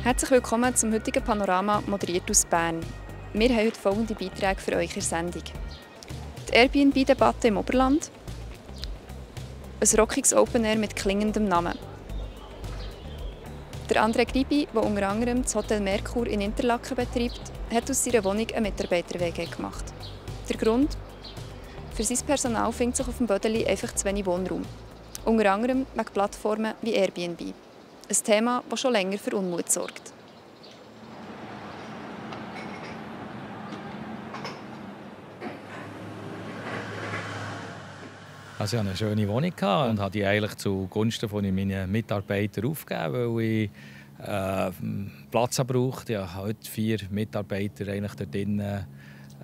Herzlich willkommen zum heutigen Panorama, moderiert aus Bern. Wir haben heute folgende Beiträge für euch in der Sendung. Die Airbnb-Debatte im Oberland, ein rockiges Open Air mit klingendem Namen. Der André Gribi, der unter anderem das Hotel Merkur in Interlaken betreibt, hat aus seiner Wohnung eine Mitarbeiter-WG gemacht. Der Grund? Für sein Personal findet sich auf dem Bödeli einfach zu wenig Wohnraum. Unter anderem wegen Plattformen wie Airbnb. Ein Thema, das schon länger für Unmut sorgt. Also ich hatte eine schöne Wohnung und habe die eigentlich zugunsten von meinen Mitarbeitern aufgegeben, weil ich Platz brauchte. Ich habe heute 4 Mitarbeiter eigentlich dort drinnen,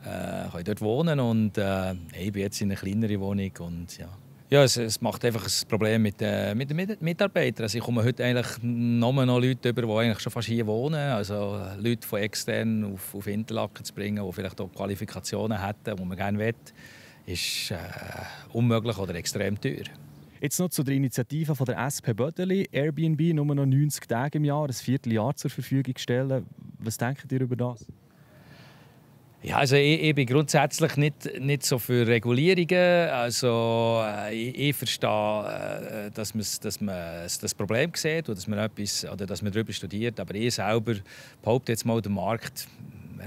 können dort wohnen und ich bin jetzt in einer kleineren Wohnung und ja. Ja, es macht einfach ein Problem mit den Mitarbeitern. Also ich komme heute eigentlich nur noch Leute über, die eigentlich schon fast hier wohnen. Also Leute von extern auf Interlaken zu bringen, die vielleicht auch Qualifikationen hätten, die man gerne will, ist unmöglich oder extrem teuer. Jetzt noch zu der Initiative von der SP Bödeli. Airbnb nur noch 90 Tage im Jahr, ein Vierteljahr zur Verfügung stellen. Was denkt ihr über das? Ja, also ich bin grundsätzlich nicht so für Regulierungen. Also ich verstehe, dass man das Problem sieht und dass man darüber studiert. Aber ich selber behaupte jetzt mal, der Markt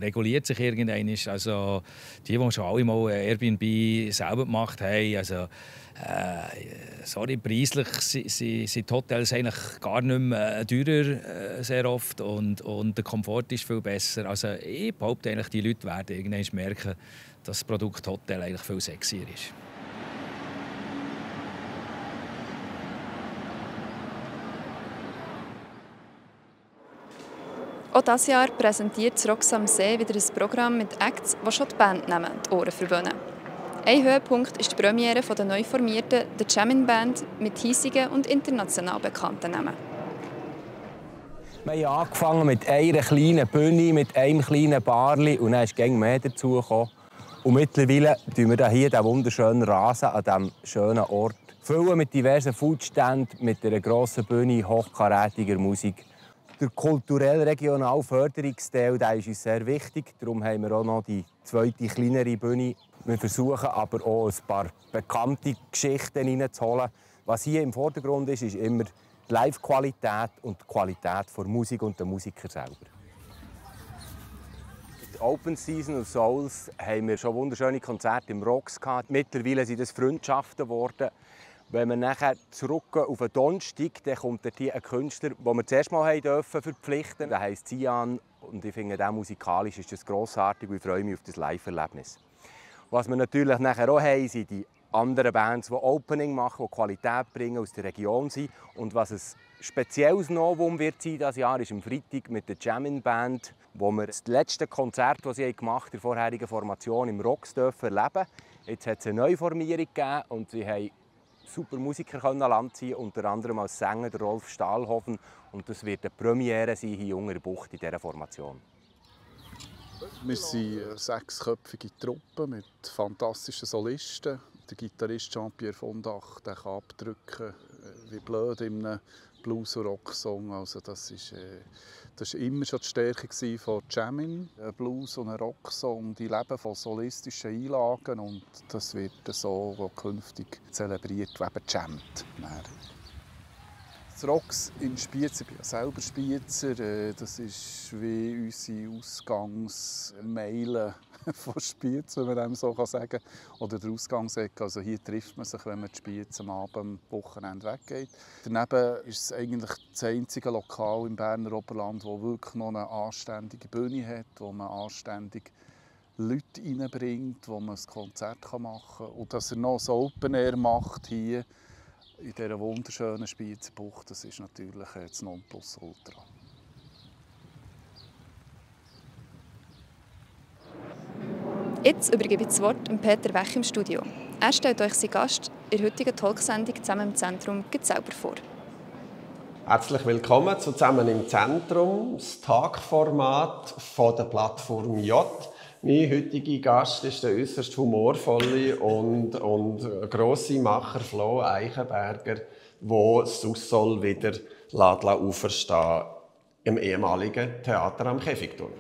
reguliert sich irgendwann. Also die schon alle mal Airbnb selber gemacht haben, also preislich sind die Hotels eigentlich gar nicht mehr teurer, sehr oft, und der Komfort ist viel besser. Also ich behaupte eigentlich, die Leute werden irgendwann merken, dass das Produkt Hotel eigentlich viel sexier ist. Auch dieses Jahr präsentiert das Rocks am See wieder ein Programm mit Acts, die schon die Bandnamen die Ohren verwöhnen. Ein Höhepunkt ist die Premiere der neu formierten The Jamin Band mit hiesigen und international bekannten Namen. Wir haben angefangen mit einer kleinen Bühne, mit einem kleinen Barli und dann ist immer mehr dazugekommen. Und mittlerweile füllen wir hier diesen wunderschönen Rasen an diesem schönen Ort füllen mit diversen Foodständen, mit einer grossen Bühne, hochkarätiger Musik. Der kulturelle regionale Förderungsteil, der ist uns sehr wichtig. Darum haben wir auch noch die zweite, kleinere Bühne. Wir versuchen aber auch ein paar bekannte Geschichten reinzuholen. Was hier im Vordergrund ist immer die Live-Qualität und die Qualität der Musik und der Musiker selber. Die Open Season of Souls haben wir schon wunderschöne Konzerte im Rocks gehabt. Mittlerweile sind es Freundschaften geworden. Wenn wir nachher zurückgehen auf den Donnerstag, dann kommt hier ein Künstler, den wir zuerst mal verpflichten durften. Der heisst Sian und ich finde, auch musikalisch ist das grossartig und ich freue mich auf das Live-Erlebnis. Was wir natürlich nachher auch haben, sind die anderen Bands, die Opening machen, die Qualität bringen, aus der Region sind. Und was ein spezielles Novum wird sein dieses Jahr, ist am Freitag mit der Jamin Band, wo wir das letzte Konzert, das sie gemacht haben, in der vorherigen Formation im Rocks erleben. Jetzt hat es eine Neuformierung gegeben und sie haben super Musiker an Land ziehen, unter anderem als Sänger der Rolf Stahlhofen. Und das wird eine Premiere sein hier in Ungerbucht in dieser Formation. Wir sind eine 6-köpfige Truppe mit fantastischen Solisten. Der Gitarrist Jean-Pierre Fondach, der kann abdrücken wie blöd in einem Blues- und Rock-Song. Also das war immer schon die Stärke von Jamin. Ein Blues- und ein Rock-Song, die leben von solistischen Einlagen und das wird so künftig zelebriert, eben jammt. Das Rocks in Spiez, ich bin ja selber Spiezer, das ist wie unsere Ausgangsmeile von Spiez, wenn man dem so sagen kann. Oder der Ausgangsecke. Also hier trifft man sich, wenn man die Spiez am Abend, am Wochenende weggeht. Daneben ist es eigentlich das einzige Lokal im Berner Oberland, das wirklich noch eine anständige Bühne hat, wo man anständig Leute reinbringt, wo man ein Konzert machen kann. Und dass er noch ein Open Air macht hier in dieser wunderschönen Spiezer Bucht, das ist natürlich das Nonplusultra. Jetzt übergebe ich das Wort Peter Wech im Studio. Er stellt euch seinen Gast in der heutigen Talksendung «Zusammen im Zentrum» selber vor. Herzlich willkommen zu «Zusammen im Zentrum», das Tagformat von der Plattform J. Mein heutiger Gast ist der äußerst humorvolle und grosse Macher Flo Eichenberger, der das Aussoll wieder auferstehen im ehemaligen Theater am Käfigturm.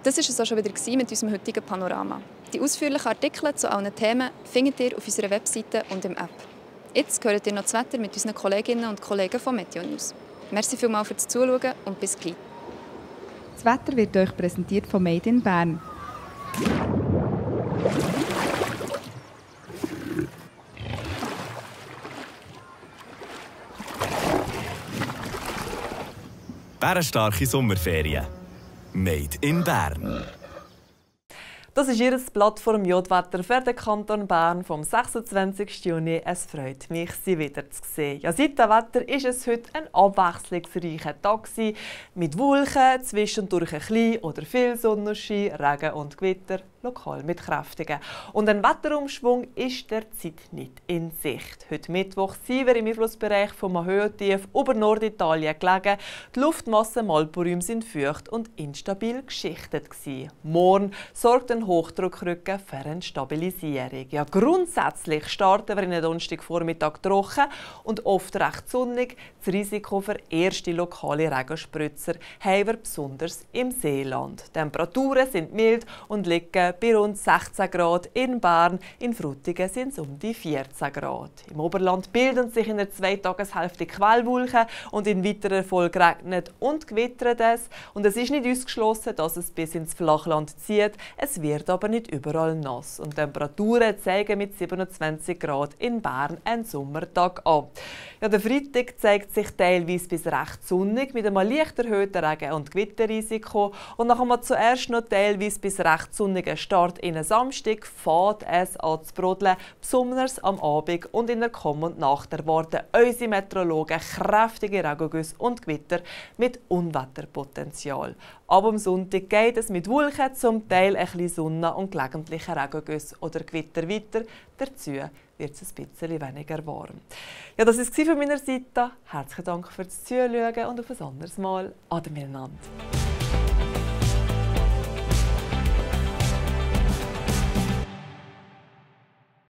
Das war es auch schon wieder mit unserem heutigen Panorama. Die ausführlichen Artikel zu allen Themen findet ihr auf unserer Webseite und im App. Jetzt hört ihr noch das Wetter mit unseren Kolleginnen und Kollegen von Meteo News. Merci vielmals fürs Zuschauen und bis gleich. Das Wetter wird euch präsentiert von Made in Bern. Bärenstarke Sommerferien. Made in Bern. Das ist Ihr Blatt vom Jodwetter für den Kanton Bern vom 26. Juni. Es freut mich, Sie wieder zu sehen. Ja, seit dem Wetter war es heute ein abwechslungsreicher Tag mit Wolken, zwischendurch ein klein oder viel Sonnenschein, Regen und Gewitter, lokal mit kräftigen. Und ein Wetterumschwung ist derzeit nicht in Sicht. Heute Mittwoch sind wir im Einflussbereich vom Höhentief über Norditalien gelegen. Die Luftmassen Malpurim sind feucht und instabil geschichtet gewesen. Morgen sorgt ein Hochdruckrücken für eine Stabilisierung. Ja, grundsätzlich starten wir in den Donnerstagvormittag trocken und oft recht sonnig. Das Risiko für erste lokale Regenspritzer haben wir besonders im Seeland. Die Temperaturen sind mild und liegen bei rund 16 Grad in Bern. In Frutigen sind es um die 14 Grad. Im Oberland bilden sich in der Zweitageshälfte Quellwolken und in weiterer Folge regnet und gewittert es. Und es ist nicht ausgeschlossen, dass es bis ins Flachland zieht. Es wird aber nicht überall nass. Und Temperaturen zeigen mit 27 Grad in Bern einen Sommertag an. Ja, der Freitag zeigt sich teilweise bis recht sonnig mit einem leicht erhöhten Regen- und Gewitterrisiko. Und nachher haben wir zuerst noch teilweise bis recht sonnigen Start in den Samstag fährt es an zu brodeln, besonders am Abend und in der kommenden Nacht erwarten unsere Meteorologen kräftige Regengüsse und Gewitter mit Unwetterpotenzial. Ab am Sonntag geht es mit Wolken, zum Teil ein bisschen Sonne und gelegentlichen Regengüsse oder Gewitter weiter. Dazu wird es ein bisschen weniger warm. Ja, das war es von meiner Seite. Herzlichen Dank fürs Zuschauen und auf ein anderes Mal. Ade miteinander.